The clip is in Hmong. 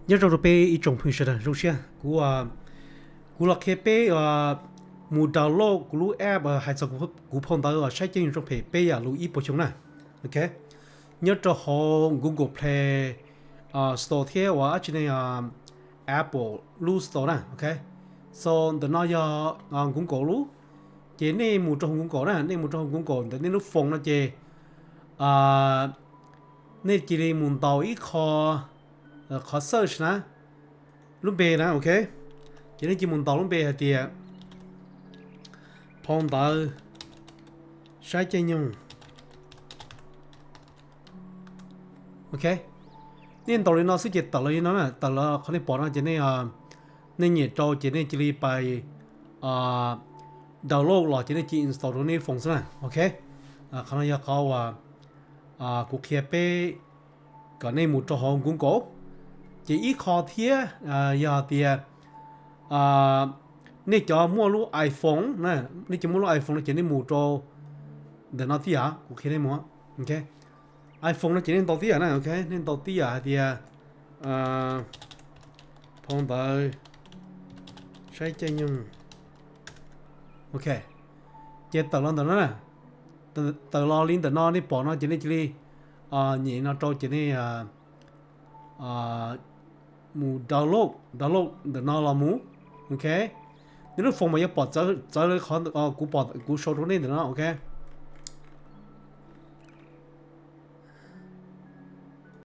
Nyob zoo rau peb ib tsoom phooj ywg sawv daws, zoo siab kuv, kuv los qhia peb mus download kuv lub app hais txog kuv phau ntawv saib caij nyoog rooj phem peb yam lus ib puas xyoo na. Ok, nyob rau hauv Google Play Store thiab uas dab tsi ne, Apple lub Store na. Ok, so ntawm no yog Google lub, ces nej mus rau hauv Google na, nej mus rau hauv Google ntawm nej lub phone no ces nej cia li mus ntaus ib qho, qhov search na, lub npe na. Ok, ces nej cia li mus ntaus lub npe hais tias phau ntawv saib caij nyoog. Ok, nej ntaus li no xwb ces tawm los li no na, tawm los qhov nej pom no ces nej, nej nyem rau ces nej cia li pais download los ces nej cia li install rau nej phone xwb na. Ok, qhov no yog qhov uas kuv qhia peb kom nej mus rau hauv Google. Ces ib qho thiab yog tias nej cov muaj lub iPhone na, nej cov muaj lub iPhone no ces nej mus rau ntawm no tib yam, kuv qhia nej mus. Ok, iPhone no ces nej ntaus tib yam na. Ok, nej ntaus tib yam hais tias phau ntawv saib caij nyoog. Ok, ces tawm los ntawm no na, tawm los li ntawm no nej pom no ces nej cia li nyem no rau ces nej mus download, download ntawm no los mus. Ok, nej lub phone mas yuav pom txawv li qhov kuv pom kuv sau rau nej ntawm no. Ok,